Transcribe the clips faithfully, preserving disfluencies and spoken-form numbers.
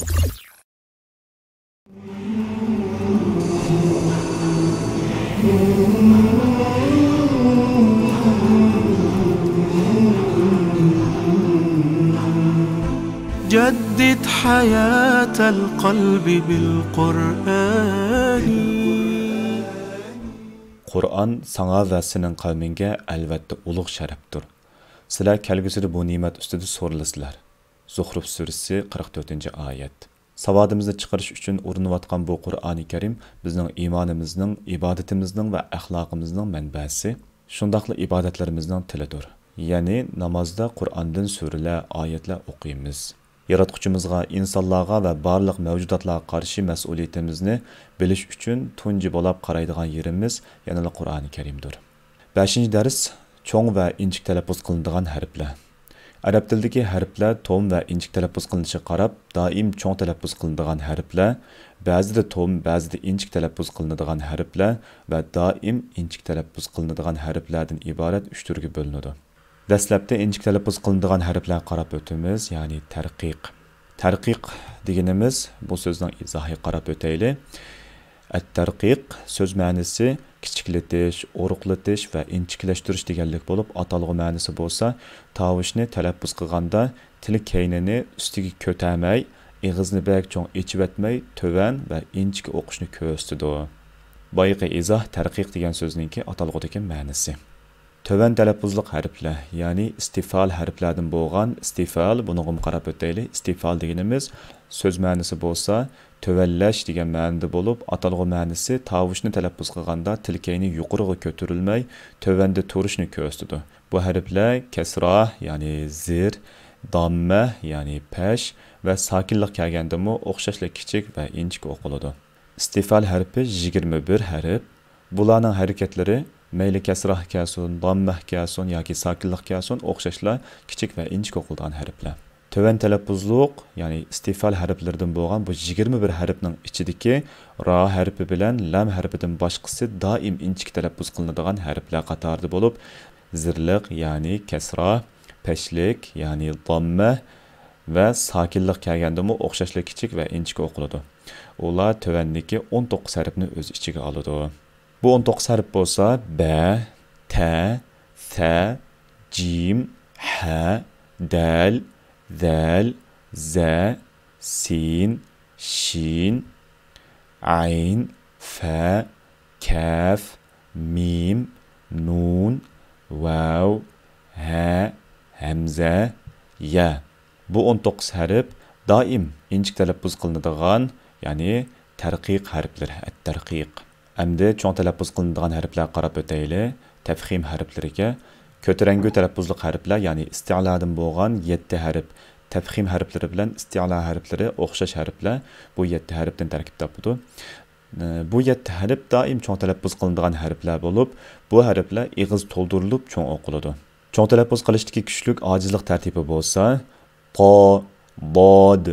جدد حياة القلب بالقرآن. قۇرئان ساڭا ۋە سېنىڭ قەۋمىڭگە ئەلۋەتتە ئۇلۇغ شەرەپتۇر. سىلەر كەلگۈسىدە بۇ نېمەت ئۈستىدە سورىلىسىلەر. زۇخرۇف سۈرىسى، قىرىق تۆتىنچى ئايەت. ساۋادىمىزنى چىقىرىش ئۈچۈن ئۇرۇنۇۋاتقان بۇ قۇرئانى كەرىم بىزنىڭ ئىمانىمىزنىڭ، ئىبادىتىمىزنىڭ ۋە ئەخلاقىمىزنىڭ مەنبەسى، شۇنداقلا ئىبادەتلىرىمىزنىڭ تىلىدۇر. يەنى نامازدا قۇرئاندىن سۈرىلەر، ئايەتلەر ئوقۇيمىز. ياراتقۇچىمىزغا، ئىنسانلارغا ۋە بارلىق مەۋجۇداتلارغا قارشى مەسئۇلىيىتىمىزنى بىلىش ئۈچۈن تۇنجى بولاپ قارايدىغان يېرىمىز يەنىلا قۇرئانى كەرىمدۇر. بەشىنچى دەرس، چوڭ ۋە ئىنچىكە تەلەپپۇز قىلىنىدىغان ھەرپلەر. ئەرەب تىلىدىكى ھەرپلەر توم ۋە ئىنچىكە تەلەپپۇز قىلىنىشىغا قاراپ، دائىم چوڭ تەلەپپۇز قىلىنىدىغان ھەرپلەر، بەزىدە توم، بەزىدە ئىنچىكە تەلەپپۇز قىلىنىدىغان ھەرپلەر ۋە دائىم ئىنچىكە تەلەپپۇز قىلىنىدىغان ھەرپلەردىن ئىبارەت ئۈچ تۈرگە بۆلۈنىدۇ. دەسلەپتە ئىنچىكە تەلەپپۇز قىلىنىدىغان ھەرپلەرگە قاراپ ئۆتىمىز، يەنى تەرقىق. تەرقىق دېگىنىمىز، بۇ سۆزنىڭ ئىزاھىغا قاراپ ئۆتەيلى. ئەت-تەرقىق سۆز مەنىسى كىچىكلىتىش، ئورۇقلىتىش ۋە ئىنچىكىلەشتۈرۈش دېگەنلىك بولۇپ، ئاتالغۇ مەنىسى بولسا تاۋۇشنى تەلەپپۇز قىلغاندا تىل كەينىنى ئۈستىگە كۆتەرمەي، ئېغىزنى بەك چوڭ ئېچىۋەتمەي، تۆۋەن ۋە ئىنچىكە ئوقۇشنى كۆرسىتىدۇ. بايىقى ئىزاھ تەرقىق دېگەن سۆزنىڭكى ئاتالغۇدىكى مەنىسى. تۆۋەن تەلەپپۇزلۇق ھەرپلەر، يەنى ئىستىفئال ھەرپلەردىن بولغان ئىستىفئال، بۇنىڭغىمۇ قاراپ ئۆتەيلى. ئىستىفئال دېگىنىمىز سۆز مەنىسى بولسا تۆۋەنلەش دېگەن مەنىدە بولۇپ، ئاتالغۇ مەنىسى تاۋۇشنى تەلەپپۇز قىلغاندا تىل كەينى يۇقىرىغا كۆتۈرۈلمەي، تۆۋەندە تۇرۇشنى كۆرسىتىدۇ. بۇ ھەرپلەر كەسرا، يەنى زىر، داممە، يەنى پەش ۋە ساكىنلىق كەلگەندىمۇ ئوخشاشلا كىچىك ۋە ئىنچىكە ئوقۇلىدۇ. ئىستىفئال ھەرپى يىگىرمە بىر ھەرپ. بۇلارنىڭ ھەرىكەتلىرى مەيلى كەسرا كەلسۇن، داممە كەلسۇن ياكى ساكىنلىق كەلسۇن، ئوخشاشلا كىچىك ۋە ئىنچىكە ئوقۇلىدىغان ھەرپلەر. تۆۋەن تەلەپپۇزلۇق، يەنى ئىستىفئال ھەرپلىرىدىن بولغان بۇ يىگىرمە بىر ھەرپنىڭ ئىچىدىكى را ھەرپى بىلەن لام ھەرپىدىن باشقىسى دائىم ئىنچىكە تەلەپپۇز قىلىنىدىغان ھەرپلەر قاتارىدا بولۇپ، زىرلىق، يەنى كەسرا، پەشلىك، يەنى داممە ۋە ساكىنلىق كەلگەندىمۇ ئوخشاشلا كىچىك ۋە ئىنچىكە ئوقۇلىدۇ. ئۇلار تۆۋەندىكى ئون توققۇز ھەرپنى ئۆز ئىچىگە ئالىدۇ. بۇ ئون توققۇز ھەرپ بولسا بە، تە، سە، جىم، ھە، دەل، زەل، زە، سىن، شىن، ئەين، فە، كەف، مىم، نۇن، ۋاۋ، ھە، ھەمزە، يە. بۇ ئون توققۇز ھەرپ دائىم ئىنچىكە تەلەپپۇز قىلىنىدىغان، يەنى تەرقىق ھەرپلىرى، ئەت-تەرقىق. ئەمدى چوڭ تەلەپپۇز قىلىنىدىغان ھەرپلەرگە قاراپ ئۆتەيلى. تەپخىم ھەرپلىرىگە. كۆتۈرەڭگۈ تەلەپپۇزلۇق ھەرپلەر، يەنى ئىستىئلادىن بولغان يەتتە ھەرپ. تەپخىم ھەرپلىرى بىلەن ئىستىئلا ھەرپلىرى ئوخشاش ھەرپلەر، بۇ يەتتە ھەرپتىن تەركىب تاپىدۇ. بۇ يەتتە ھەرپ دائىم چوڭ تەلەپپۇز قىلىنىدىغان ھەرپلەر بولۇپ، بۇ ھەرپلەر ئېغىز تولدۇرۇلۇپ چوڭ ئوقۇلىدۇ. چوڭ تەلەپپۇز قىلىشتىكى كۈچلۈك ئاجىزلىق تەرتىپى بولسا، قا، داد،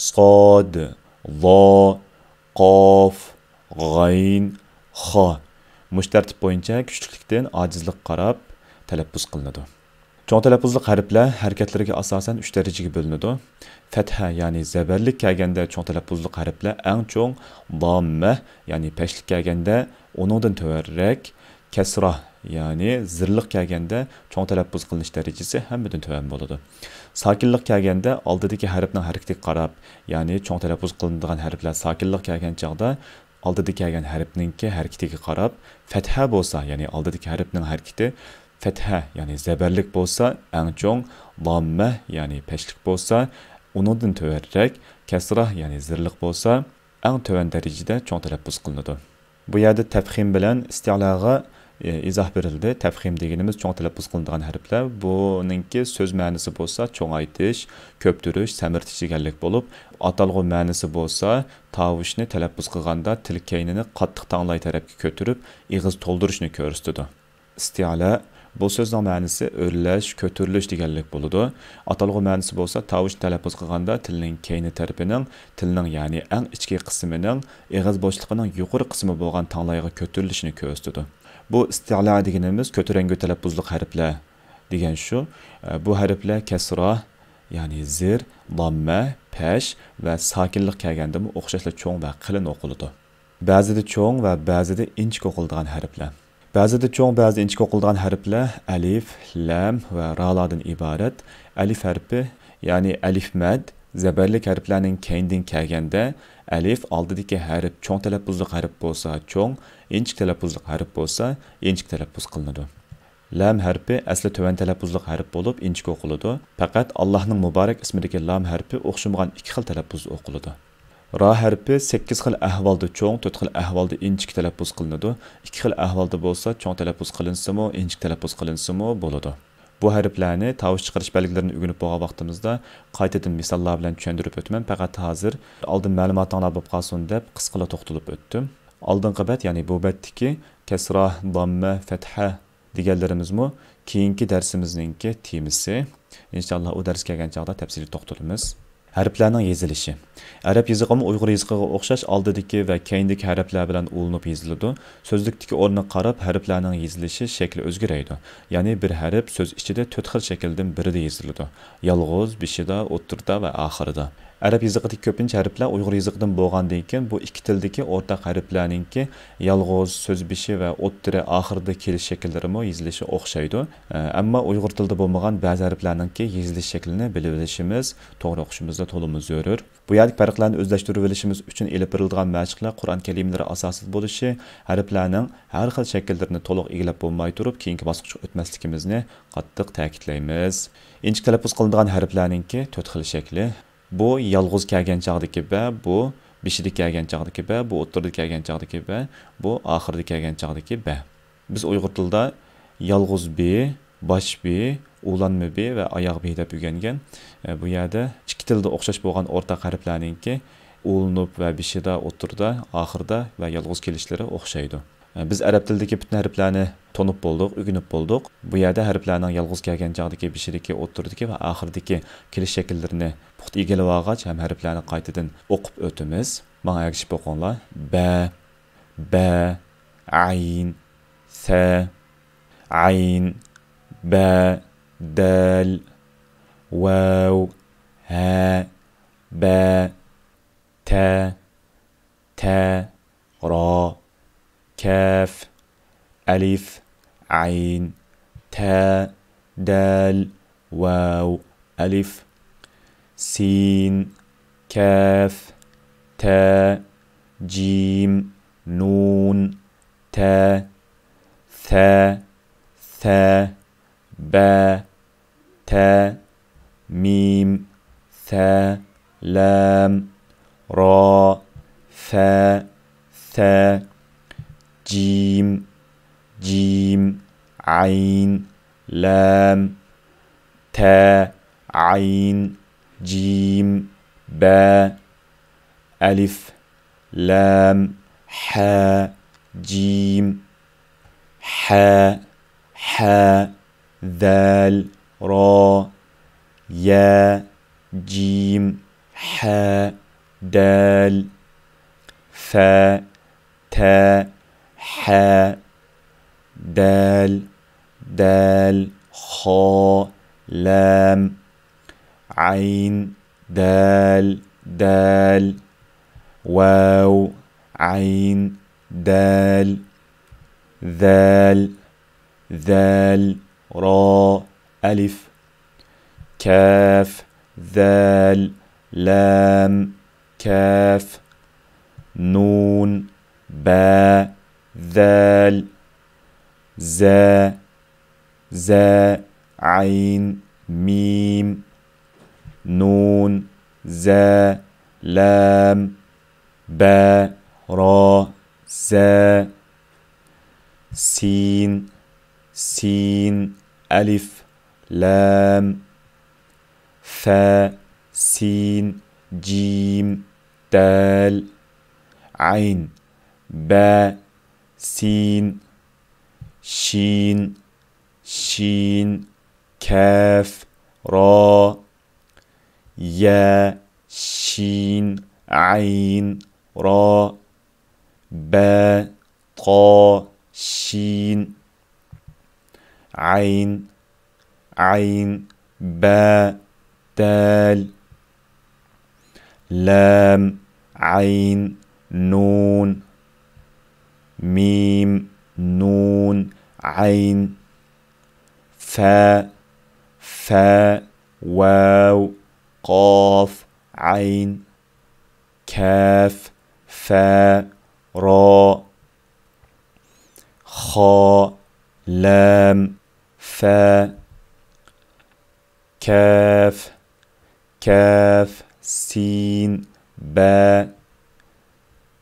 ساد، لا، قاف، غەين، خا. مۇشۇ تەرتىپ بويىچە كۈچلۈكلۈكتىن ئاجىزلىققا قاراپ تەلەپپۇز قىلىنىدۇ. چوڭ تەلەپپۇزلۇق ھەرپلەر ھەرىكەتلىرىگە ئاساسەن ئۈچ دەرىجىگە بۆلۈنىدۇ. فەتھە، يەنى زەبەرلىك كەلگەندە چوڭ تەلەپپۇزلۇق ھەرپلەر ئەڭ چوڭ، داممە، يەنى پەشلىك كەلگەندە ئۇنىڭدىن تۆۋەنرەك، كەسرا، يەنى زىرلىق كەلگەندە چوڭ تەلەپپۇز قىلىنىش دەرىجىسى ھەممىدىن تۆۋەن بولىدۇ. ساكىنلىق كەلگەندە ئالدىدىكى ھەرپنىڭ ھەرىكىتىگە قاراپ، يەنى چوڭ تەلەپپۇز قىلىنىدىغان ھەرپلەر ساكىنلىق كەلگەن چاغدا ئالدىدا كەلگەن ھەرپنىڭكى ھەرىكىتىگە قاراپ، فەتھە بولسا، يەنى ئالدىدىكى ھەرپنىڭ ھەرىكىتى فەتھە، يەنى زەبەرلىك بولسا، ئەڭ چوڭ، داممە، يەنى پەشلىك بولسا، ئۇنىڭدىن تۆۋەنرەك، كەسرا، يەنى زىرلىق بولسا، ئەڭ تۆۋەن دەرىجىدە چوڭ تەلەپپۇز قىلىنىدۇ. بۇ يەردە تەپخىم بىلەن ئىستىئلاغا، ئى، ئىزاھ بېرىلدى. تەپخىم دېگىنىمىز چوڭ تەلەپپۇز قىلىنىدىغان ھەرپلەر. بۇنىڭكى سۆز مەنىسى بولسا چوڭايتىش، كۆپتۈرۈش، سەمرىتىش دېگەنلىك بولۇپ، ئاتالغۇ مەنىسى بولسا تاۋۇشنى تەلەپپۇز قىلغاندا تىل كەينىنى قاتتىق تاڭلاي تەرەپكە كۆتۈرۈپ، ئېغىز تولدۇرۇشنى كۆرسىتىدۇ. ئىستىئلا، بۇ سۆزنىڭ مەنىسى ئۆرلەش، كۆتۈرۈلۈش دېگەنلىك بولىدۇ. ئاتالغۇ مەنىسى بولسا تاۋۇشنى تەلەپپۇز قىلغاندا تىلنىڭ كەينى تەرىپىنىڭ، تىلنىڭ، يەنى ئەڭ ئىچكى قىسمىنىڭ ئېغىز بوشلۇقىنىڭ يۇقىرى قىسمى بولغان تاڭلايغا كۆتۈرۈلۈشىنى كۆرسىتىدۇ. بۇ ئىستىئلا دېگىنىمىز كۆتۈرەڭگۈ تەلەپپۇزلۇق ھەرپلەر دېگەن شۇ. بۇ ھەرپلەر كەسرا، يەنى زىر، داممە، پەش ۋە ساكىنلىق كەلگەندىمۇ ئوخشاشلا چوڭ ۋە قېلىن ئوقۇلىدۇ. بەزىدە چوڭ ۋە بەزىدە ئىنچىكە ئوقۇلىدىغان ھەرپلەر. بەزىدە چوڭ، بەزىدە ئىنچىكە ئوقۇلىدىغان ھەرپلەر ئەلىف، لام ۋە رالاردىن ئىبارەت. ئەلىف ھەرپى، يەنى ئەلىف مەد، زەبەرلىك ھەرپلەرنىڭ كەينىدىن كەلگەندە، ئەلىف ئالدىدىكى ھەرپ چوڭ تەلەپپۇزلۇق ھەرپ بولسا چوڭ، ئىنچىكە تەلەپپۇزلۇق ھەرپ بولسا ئىنچىكە تەلەپپۇز قىلىنىدۇ. لام ھەرپى ئەسلى تۆۋەن تەلەپپۇزلۇق ھەرپ بولۇپ ئىنچىكە ئوقۇلىدۇ. پەقەت ئاللاھنىڭ مۇبارەك ئىسمىدىكى لام ھەرپى ئوخشىمىغان ئىككى خىل تەلەپپۇزدا ئوقۇلىدۇ. را ھەرپى سەككىز خىل ئەھۋالدا چوڭ، تۆت خىل ئەھۋالدا ئىنچىكە تەلەپپۇز قىلىنىدۇ. ئىككى خىل ئەھۋالدا بولسا چوڭ تەلەپپۇز قىلىنسىمۇ، ئىنچىكە تەلەپپۇز قىلىنسىمۇ بولىدۇ. بۇ ھەرپلەرنى تاۋۇش چىقىرىش بەلگىلىرىنى ئۆگىنىپ بولغان ۋاقتىمىزدا قايتىدىن مىساللار بىلەن چۈشەندۈرۈپ ئۆتىمەن. پەقەت ھازىر ئالدىن مەلۇماتىڭلار بولۇپ قالسۇن دەپ قىسقىلا توختىلىپ ئۆتتۈم. ئالدىنقى بەت، يەنى بۇ بەتتىكى كەسرا، داممە، فەتھە دېگەنلىرىمىزمۇ كېيىنكى دەرسىمىزنىڭكى تېمىسى. ئىنشاللا ئۇ دەرس كەلگەن چاغدا تەپسىلىي توختىلىمىز. ھەرپلەرنىڭ يېزىلىشى. ئەرەب يېزىقىمۇ ئۇيغۇر يېزىقىغا ئوخشاش ئالدىدىكى ۋە كەينىدىكى ھەرپلەر بىلەن ئۇلىنىپ يېزىلىدۇ. سۆزلۈكتىكى ئورنىغا قاراپ ھەرپلەرنىڭ يېزىلىشى شەكلى ئۆزگىرەيدۇ. يەنى بىر ھەرپ سۆز ئىچىدە تۆت خىل شەكىلدىن بىرىدە يېزىلىدۇ. يالغۇز، بېشىدا، ئوتتۇرىدا ۋە ئاخىرىدا. ئەرەب يېزىقىدىكى كۆپىنچە ھەرپلەر ئۇيغۇر يېزىقىدىن بولغاندىن كېيىن، بۇ ئىككى تىلدىكى ئورتاق ھەرپلەرنىڭكى يالغۇز، سۆز بېشى ۋە ئوتتۇرا، ئاخىرىدا كېلىش شەكىللىرىمۇ يېزىلىشى ئوخشايدۇ. ئەمما ئۇيغۇر تىلىدا بولمىغان بەزى ھەرپلەرنىڭكى يېزىلىش شەكلىنى بىلىۋېلىشىمىز، توغرا ئوقۇشىمىزدا تولىمۇ زۆرۈر. بۇ يەردىكى پەرقلەرنى ئۆزلەشتۈرۈۋېلىشىمىز ئۈچۈن ئېلىپ بېرىلىدىغان مەشىقلەر قۇرئان كەلىمىلىرى ئاساسىدا بولۇشى، ھەرپلەرنىڭ ھەر خىل شەكىللىرىنى تولۇق ئىگىلەپ بولماي تۇرۇپ، كېيىنكى باسقۇچقا ئۆتمەسلىكىمىزنى قاتتىق تەكىتلەيمىز. ئىنچىكە تەلەپپۇز قىلىنىدىغان ھەرپلەرنىڭكى تۆت خىل شەكلى. بۇ يالغۇز كەلگەن چاغدىكى بە، بۇ بېشىدا كەلگەن چاغدىكى بە، بۇ ئوتتۇرىدا كەلگەن چاغدىكى بە، بۇ ئاخىرىدا كەلگەن چاغدىكى بە. بىز ئۇيغۇر تىلىدا يالغۇز بى، باش بى، ئۇلانما بى ۋە ئاياغ بى دەپ ئۆگەنگەن. ئە، بۇ يەردە ئىككى تىلدا ئوخشاش بولغان ئورتاق ھەرپلەرنىڭكى ئۇلىنىپ ۋە بېشىدا، ئوتتۇرىدا، ئاخىرىدا ۋە يالغۇز كېلىشلىرى ئوخشايدۇ. ئە، بىز ئەرەب تىلىدىكى پۈتۈن ھەرپلەرنى تونۇپ بولدۇق، ئۆگىنىپ بولدۇق. بۇ يەردە ھەرپلەرنىڭ يالغۇز كەلگەن چاغدىكى بېشىدىكى، ئوتتۇرىدىكى ۋە ئاخىرىدىكى كېلىش شەكىللىرىنى پۇختا ئىگىلىۋالغاچ ھەم ھەرپلەرنى قايتىدىن ئوقۇپ ئۆتىمىز. ماڭا ئەگىشىپ ئوقۇڭلار. بە، بە، ئەين، سە، ئەين، بە، دەل، ۋەۋ، ھە، بە، تە، تە، را، كەف، ئەلىف، ئەين، تە، دەل، ۋاۋ، ئەلىف، سىن، كەف، تە، جىم، نۇن، تە، سە، سە، بە، تە، مىم، سە، لام، را، فە، سە، جىم، جىم، ئەين، لام، تە، ئەين، جىم، بە، ئەلىف، لام، ھە، جىم، ھە، ھە، دال، را، يا، جىم، ھە، دال، فە، تە، ھە، دال، دال، خا، لام، ئەين، دال، دال، ۋاۋ، ئەين، دال، زال، زال، را، ئەلىف، كاف، زال، لام، كاف، نۇن، بە، زال، زە، زە، ئەين، مىم، نۇن، زە، لام، بە، را، زە، سىن، سىن، ئەلىف، لام، فە، سىن، جىم، دال، ئەين، بە، سىن، شىن، شىن، كاف، را، يا، شىن، ئەين، را، بە، تا، شىن، ئەين، ئەين، بە، دال، لام، عين، نون. ميم، نون، عين. فا، فا، واو، قاف، عين. كاف، فا، را. خا، لام، فا. كاف، كاف، سين، با.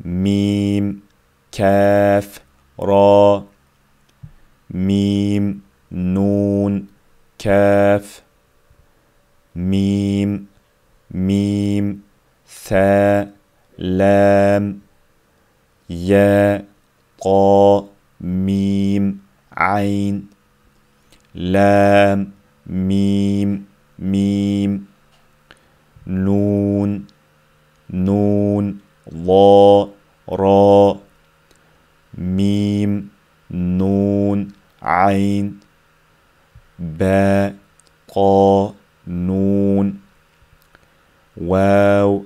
ميم، كاف، را. ميم، نون، كاف. ميم، ميم، ثا، لام. يا، طا، ميم، عين. لام، ميم، ميم. نون، نون، ظا، را. ميم، نون، عين. با، طا، نون. واو،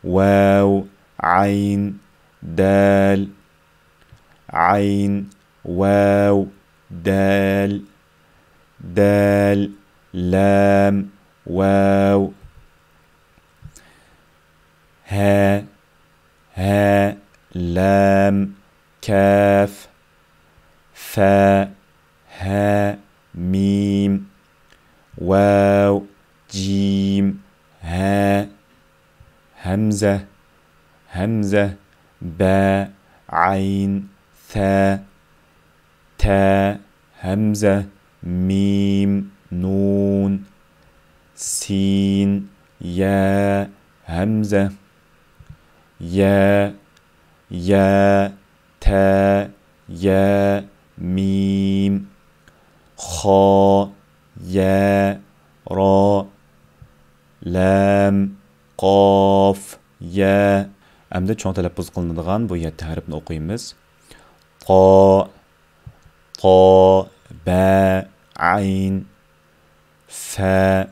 واو، عين، دال. عين، واو، دال. دال، لام، واو. ها، ها، لام، كاف. فا، ها، ميم. واو، جيم، ها. همزة، همزة، با، عين، ثا. تا، همزة، ميم، نون. سين، يا، همزة. يا، يا، تا، يا، ميم. خا، يا، را. لام، قاف، يا. ئەمدى چوڭ تەلەپپۇز قىلىنىدىغان بۇ يەتتە ھەرپنى ئوقۇيمىز. قا، قا، با، عين. فا،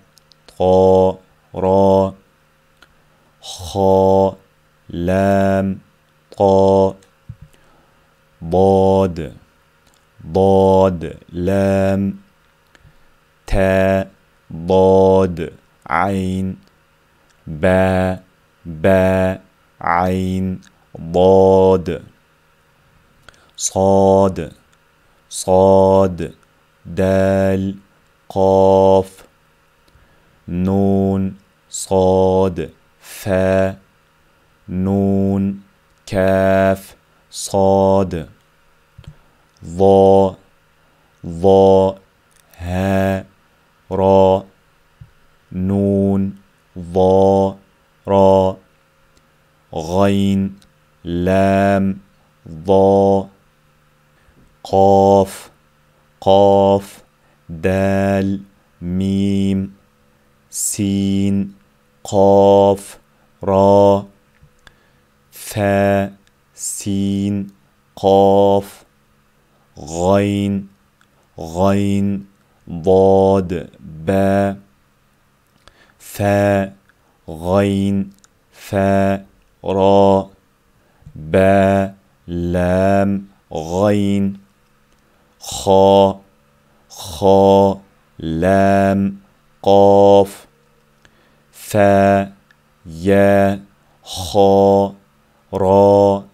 طا، را. خا، لام، طا. ضاد، ضاد، لام. تا، ضاد، عين. با، با، عين، ضاد. صاد، صاد، دال، قاف. نون، صاد، فا. نون، كاف، صاد. ظا، ظا، ها، را. نون، ظا، را. غين، لام، ضا. قاف، قاف، دال، ميم، سين، قاف، را. فا، سين، قاف، غين، غين، ضاد، با. فا، غين، فا، را. با، لام، غين. خا، خا، لام، قاف. فا، يا، خا، را،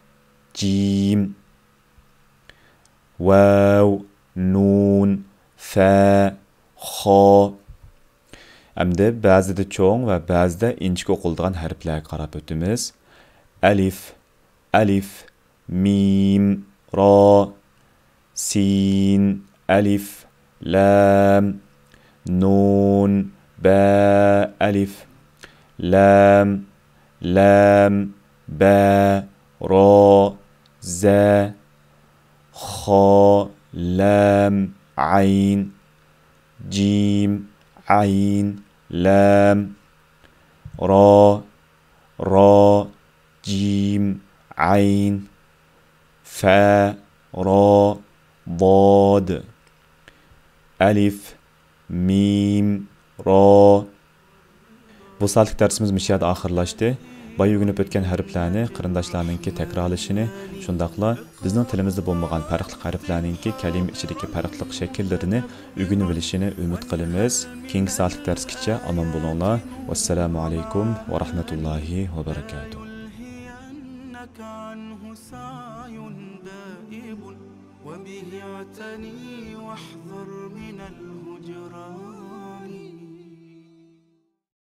جيم. ۋاۋ، نۇن، فە، خا. ئەمدى بەزىدە چوڭ ۋە بەزىدە ئىنچىكە ئوقۇلىدىغان ھەرپلەرگە قاراپ ئۆتىمىز. ئەلىف، ئەلىف، مىم، را، سىن، ئەلىف، لام، نۇن، بە، ئەلىف، لام، لام، بە، را، زە، خا، لام، عەين، جىم، عەين، لام، را، را، جىم، عەين، فە، را، ضاد، ئەلىف، مىم، را. بۇ سائەتلىك دەرسىمىز مۇشۇ يەردە ئاخىرلاشتى. بايا ئۆگىنىپ ئۆتكەن ھەرپلەرنى، قېرىنداشلارنىڭكى تەكرارلىشىنى، شۇنداقلا بىزنىڭ تىلىمىزدا بولمىغان پەرقلىق ھەرپلەرنىڭكى كەلىمە ئىچىدىكى پەرقلىق شەكىللىرىنى ئۆگىنىۋېلىشىنى ئۈمىد قىلىمىز. كېيىنكى سائەتلىك دەرسكىچە ئامان بولۇڭلار. ۋەسسالامۇ ئەلەيكۇم ۋە رەھمەتۇللاھى ۋە بەرىكاتۇھ. وبه اعتني واحذر من الهجران.